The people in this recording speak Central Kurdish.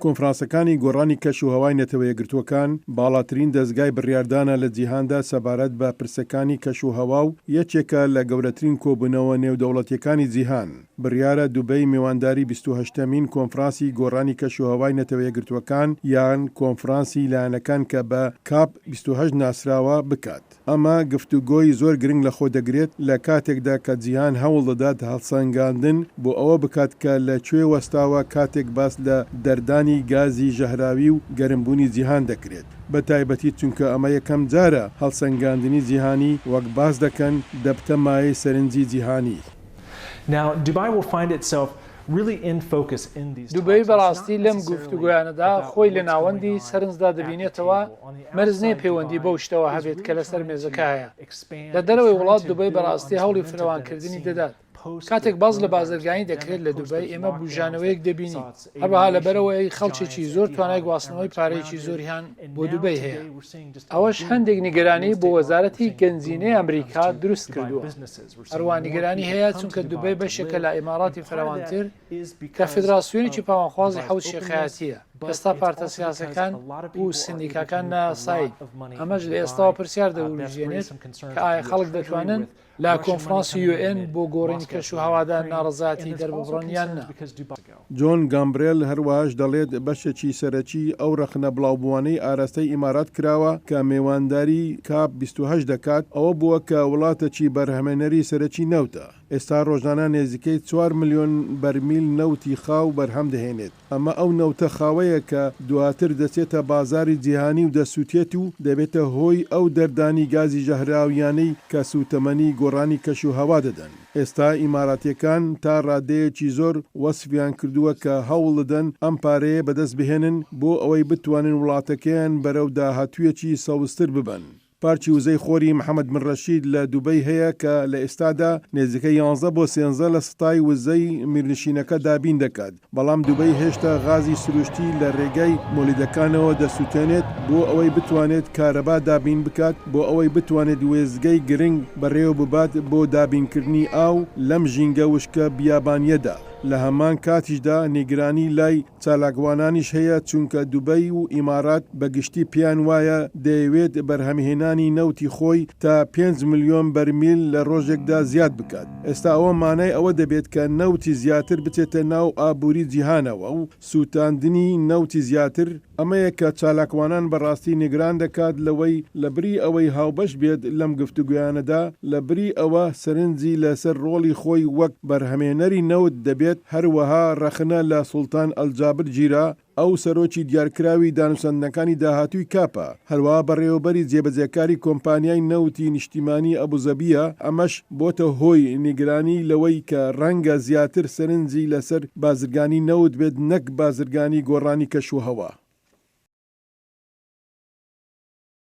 کۆنفرانسەکانی گۆڕانی کەشوهەوای نەتەوە یەکگرتووەکان باڵاترین دەزگای بڕیاردانە لە جیهاندا سەبارەت بە پرسەکانی کەشوهەوا و یەکێکە لە گەورەترین کۆبوونەوە نێودەوڵەتییەکانی جیهان. بڕیارە دوبەی میوانداری بیست و هەشتەمین کۆنفرانسی گۆڕانی کەشوهەوای نەتەوە یەکگرتووەکان یان کۆنفرانسی لایەنەکان کە بە کاپ 28 ناسراوە، بکات. ئەمە گفتوگۆی زۆر گرنگ لەخۆ دەگرێت لە کاتێکدا کە جیهان هەوڵ دەدات هەڵسەنگاندن بۆ ئەوە بکات کە لە کوێ وەستاوە کاتێک باس لە دەردانی گازی ژەهراوی و گەرمبوونی جیهان دەکرێت، بە تایبەتی چونکە ئەمە یەکەم جارە هەڵسەنگاندنی جیهانی وەک باس دەکەن دەبتە مایەی سەرنجی جیهانی. دوبەی بەڕاستی لەم گفتوگۆیانەدا خۆی لە ناوەندی سەرنجدا دەبینێتەوە، مەرج نییە پەیوەندی بەو شتەوە هەبێت کە لەسەر مێزەکە هەیە. لە دەرەوەی وڵات دوبەی بەڕاستی هەوڵی فراوانکردنی دەدات. کاتێک باس لە بازرگانی دەکرێت لە دوبەی ئێمە بوژانەوەیەک دەبینین، هەروەها لەبەرئەوەی خەڵکێکی زۆر توانای گواستنەوەی پارەیەکی زۆریان بۆ دوبەی هەیە. ئەوەش هەندێک نیگەرانی بۆ وەزارەتی گەنجینەی ئەمریکا دروستکردووە. هەروەها نیگەرانی هەیە چونکە دوبەی بەشێکە لە ئیماراتی فراوانتر کە فیدراسیۆنێکی پاوانخوازی حەوت شێخایەتییە. ئێستا پارتە سیاسیەکان و سندیکاکان نایاسایین، ئەمەش لە ئێستاوە پرسیار دەوروژێنێت کە ئایا خەڵک دەتوانن لە کۆنفرانسی یوئێن بۆ گۆڕینی کەشوهەوادا ناڕەزایەتی دەرببڕن یان نا. جۆن گامبرێل هەروەهاش دەڵێت بەشێکی سەرەکی ئەو ڕەخنە بڵاوبووانەی ئاراستەی ئیمارات کراوە کە مێوانداری کاپ 28 دەکات ئەوە بووە کە وڵاتێکی بەرهەمێنەری سەرەکی نەوتە ئێستا ڕۆژانە نێزیکەی چوار ملیۆن بەرمیل نەوتی خاو بەرهەم دەهێنێت. ئەمە ئەو نەوتە خاوەیە کە دواتر دەچێتە بازاری جیهانی و دەسوتێت و دەبێتە هۆی ئەو دەردانی گازی ژەهراویانەی کە سوتەمەنی گۆڕانی کەش و هەوا دەدەن. ئێستا ئیماراتیەکان تا ڕادەیەکی زۆر وەسفیان کردووە کە هەوڵ دەدەن ئەم پارەیە بەدەست بهێنن بۆ ئەوەی بتوانن وڵاتەکەیان بەرەو داهاتوویەکی سەوزتر ببەن. پارکی وزەی خۆری محەمەد بن ڕەشید لە دوبەی هەیە کە لە ئێستادا نێزیکەی یانزە بۆ سێنزە لە سەتای وزەی میرنشینەکە دابین دەکات، بەڵام دوبەی هێشتا غازی سروشتی لە رێگای مۆلیدەکانەوە دەسوتێنێت بۆ ئەوەی بتوانێت کارەبا دابین بکات بۆ ئەوەی بتوانێت وێستگەی گرنگ بەڕێوەببات بۆ دابینکردنی ئاو لەم ژینگە وشکە بیابانییەدا. لە هەمان کاتیشدا نیگرانی لای چالاکوانانیش هەیە، چونکە دوبەی و ئیمارات بە گشتی پێیان وایە دەیەوێت بەرهەمهێنانی نەوتی خۆی تا پێنج ملیۆن بەرمیل لە ڕۆژێکدا زیاد بکات. ئێستا ئەوە مانای ئەوە دەبێت کە نەوتی زیاتر بچێتە ناو ئابووری جیهانەوە و سووتاندنی نەوتی زیاتر، ئەمەیە کە چالاکوانان بە ڕاستی نیگران دەکات لەوەی لە بری ئەوەی هاوبەش بێت لەم گفتوگۆیانەدا، لە بری ئەوە سەرنجی لەسەر ڕۆڵی خۆی وەک بەرهەمێنەری نەوت دەبێت، هەروەها ڕەخنە لە سوڵتان ئەلجابر گیرا، ئەو سەرۆکی دیارکراوی دانوسەندنەکانی داهاتووی کاپە، هەروەها بەڕێوەبەری جێبەجێکاری کۆمپانیای نەوتی نیشتیمانی ئەبوزەبییە، ئەمەش بۆتە هۆی نیگرانی لەوەی کە ڕەنگە زیاتر سەرنجی لەسەر بازرگانی نەوت بێت نەک بازرگانی گۆڕانی کەشوهەوا.